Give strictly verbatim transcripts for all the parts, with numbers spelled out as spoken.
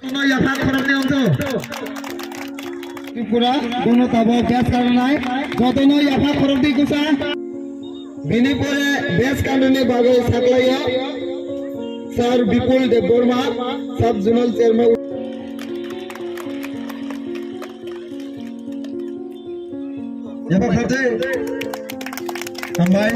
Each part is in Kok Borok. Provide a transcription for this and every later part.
Jotono yapha khoroknwi wngthu. Tripura, bono tabok best karnai. Jotono yapha khoroknwi kusa. Bini pore best karnani bagwi saklaio Sir Bipul Debbarma, Sub Zonal Chairman. Yapha khoroknwi. Hambai.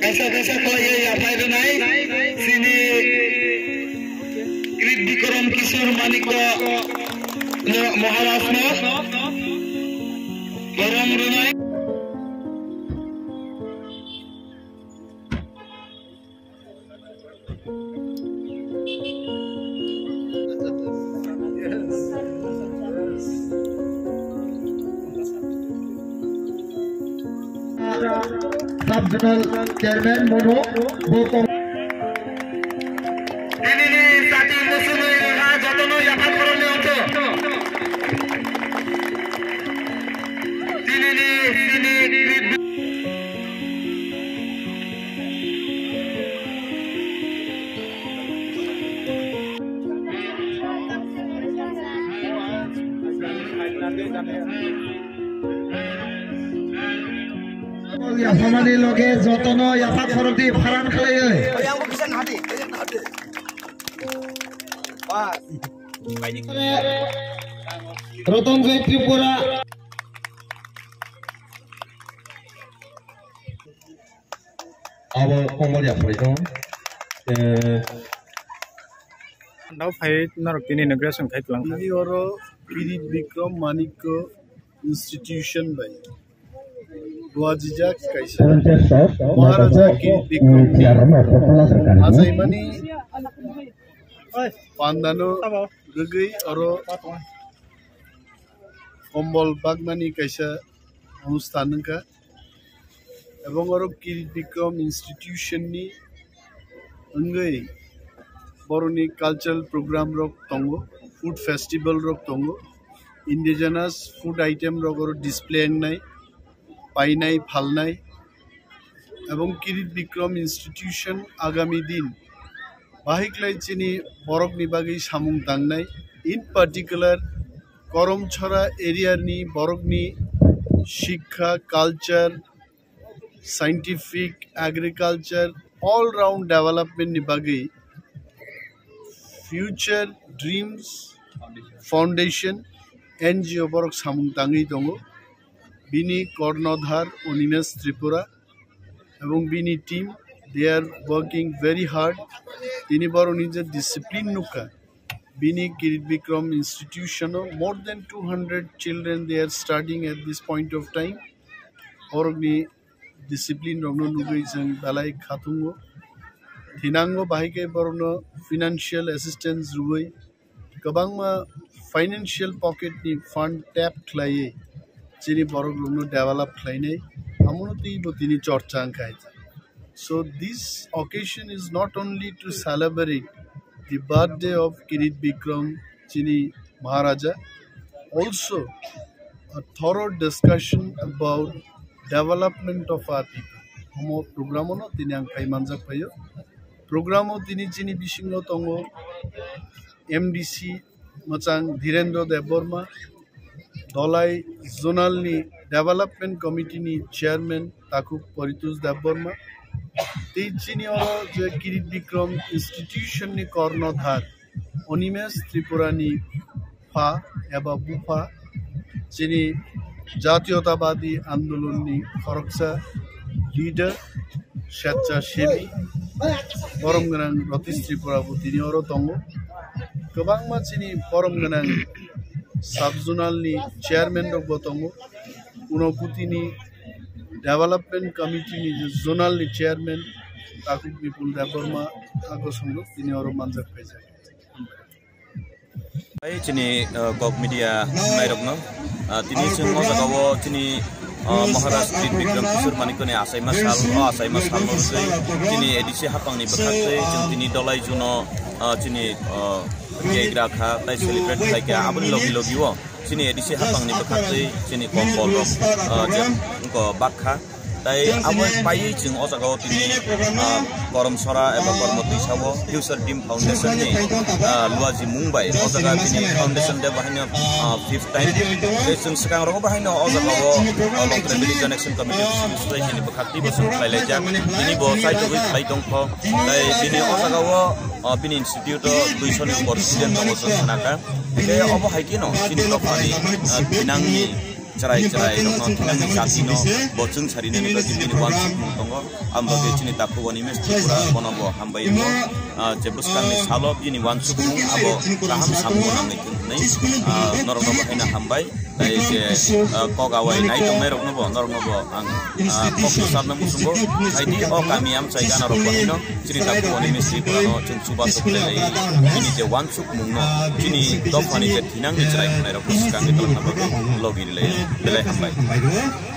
Kaisa kaisa khlaiwi yaphai rwnai chini Kirit Bikram Kishore Manikya no Maharaj no borom rwnai. Sub Zonal Chairman Mono Bokong. Tinini jati musulmani ha jotono yapha khoroknwi wngthu. Tinini, tini, Yaphamani loge jotono yapha khoroknwi pharan khlaiwi. Roton Joy Tripura. Abo Komor yapharwi tongo. Eh, Dao phai norok tini inauguration khai tlang kha. Tini oro Kirit Bikram Manikya Institution bai duajijak kaisa Maharaja Kirit Bikram achaimani pandano rwgwi oro kombol baknani kaisa onusthan wngkha. Ebong oro Kirit Bikram Institution ni wngwi boroni cultural program rok tongo, food festival rok tongo, indigenous food item rok oro display wngnai, painai, phalnai, ebong Kirit Bikram Institution agami din bahiklai chini borokni bagwi samung tangnai, in particular Koromchora area ni borokni shikha, culture, scientific, agriculture, all round development ni bagwi Future Dreams Foundation N G O borok samung tangwi tongo. Bini kornodhar Animesh Tripura ebong bini team, they are working very hard. Tini borokni je discipline nukha, bini Kirit Bikram Institution o more than two hundred children they are studying at this point of time. Borokni discipline rokno nugwi chwng belai khatungo. Thinango bahai khe borokno financial assistance rwui kwbangma financial pocket ni fund tap khlaiwi chini borok rokno develop khlainai, amono twibo tini chorcha wngkha. So this occasion is not only to celebrate the birthday of Kirit Bikram chini Maharaja, also a thorough discussion about development of our people. Omo program no tini ang phai manjak phaio. Program o tini chini bisingo tongo M D C mwchang Dhirendra Debbarma, Dolai Zonal ni Development Committee ni Chairman Takhuk Paritosh Debbarma, tei chini oro je Kirit Bikram Institution ni kornodhar Animesh Tripura ni pha eba bupha, chini jatiyotawadi andolon ni khoroksa leader, swecha sebi, borom gwnang Ratish Tripura bo tini oro tongo. Kwbangma chini borom gwnang sub zonal ni chairman rok bo tongo. Unokoti ni development committee ni je zonal ni chairman Takhuk Bipul Debbarma, a kosong rok tini oro manjak phaijak. Hai chini, uh, kok media nairokno, uh, tini chwng o jaga o chini, uh, Maharaj Kirit Bikram Kishore Manikya ni achaima sal, o achaima sal no rwgwi chini A D C hapang ni bwkhak tei chwng tini Dolai Juno, uh, chini, uh, kegra kha, tai celebrate khlai kha, aboni logi logi o chini A D C hapang ni bwkhak twi chini kombol rok, ah, je wngkha bak kha. Tai abo paiwi chwng o jaga o tini, ah, Koromsora eba Kormo Twisa o Future Team Foundation ni, ah, Luaji mung bai o jaga bini foundation day bahaino, ah, fifth time. Tei chwng swkang rogo bahaino o jaga o, ah, Longtrai Valley Joint Action Committee Society ni bwkhak twi bo chwng khlai laijak. Bini bo chaitugwi khlai tongkho. Tai bini o jaga o, ah, bini institute o duiso ni upor student tongo chwng khnakha. Tei obo hai kheno chini dophani, ah, thinangni chwrai chwrai rokno thinangni jatino bo chwng sarinani bagwi bini uansukmung tongo. Amo bagwi chini takhuk Animesh Tripura bono bo hambai rwo. Ah, je bwskangni salo bini uansukmung abo kaham samung nangni thung hwnwi, ah, norokno bo haino hambai. Tai je, ah, kok awai nai tongnai rokno bo, norokno bo ang, ah, kok bwsarno muchungo. Haidi o kami amchai gana rok bo haino chini takhuk Animesh Tripura no chwng chubachu khlai lai. Bini je uansukmung no chini dophani je thinangni chwrai khwnai rok bwskangni tongna bagwi logi rwlai, belai hambai.